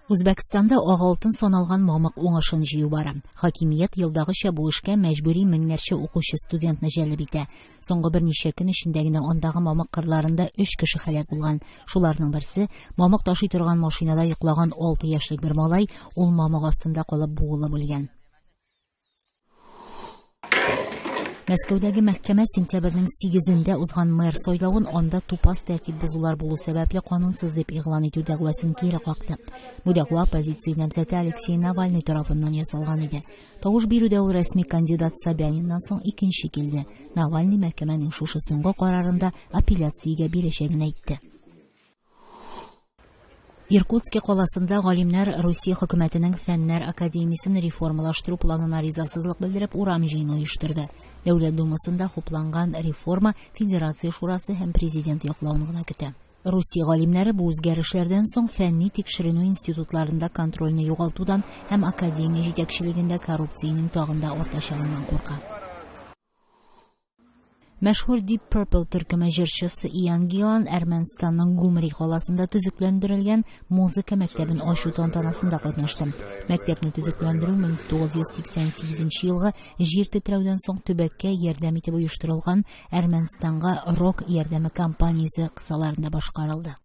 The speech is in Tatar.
Үзбәкстанда ак алтын саналган мамык уңышын җыю бара. Хакимият елдагыча бу эшкә мәҗбүри меңнәрчә укучы студентны җәлеп итә. Соңгы берничә көн эчендә генә андагы мамык кырларында өч кеше һәлак булган. Шуларның берсе мамык ташый торган машинада йоклаган 6 яшьлек бер малай, ул мамык астында калып буылып үлгән. Мәскәүдәге мәхкәмә сентябрьнең 8-ндә узган мэр сайлавын анда тупас тәртип бозулар булу сәбәпле канунсыз дип игълан итү дәгъвасын кире какты. Бу дәгъва оппозиция намзәте Алексей Навальный тарафыннан ясалган иде. Тавыш бирүдә ул рәсми кандидат Собяниннан соң икенче килде. Навальный мәхкәмәнең шушы соңгы карарында апелляциягә бирәчәген әйтте. Иркутски каласында галимнәр Русия хөкүмәтенең Фәннәр академиясен реформалаштыру планына ризасызлык белдереп урам җыены оештырды. Дәүләт Думасында хупланган реформа Федерация шурасы һәм президент яклавын гына көтә. Русия галимнәре бу үзгәрешләрдән соң фәнни тикшеренү институтларында контрольне югалтудан һәм академия җитәкчелегендә коррупциянең тагын да артачагыннан курка. Мәшһүр Deep Purple төркеме җырчысы Иан Гиллан Әрмәнстанның Гумри каласында төзекләндерелгән музыка мәктәбен ачу тантанасында катнашты. Мәктәпне төзекләндерү 1988 елгы җир тетрәүдән соң төбәккә ярдәм итеп оештырылган Әрмәнстанга рок ярдәме кампаниясе кысаларында башкарылды.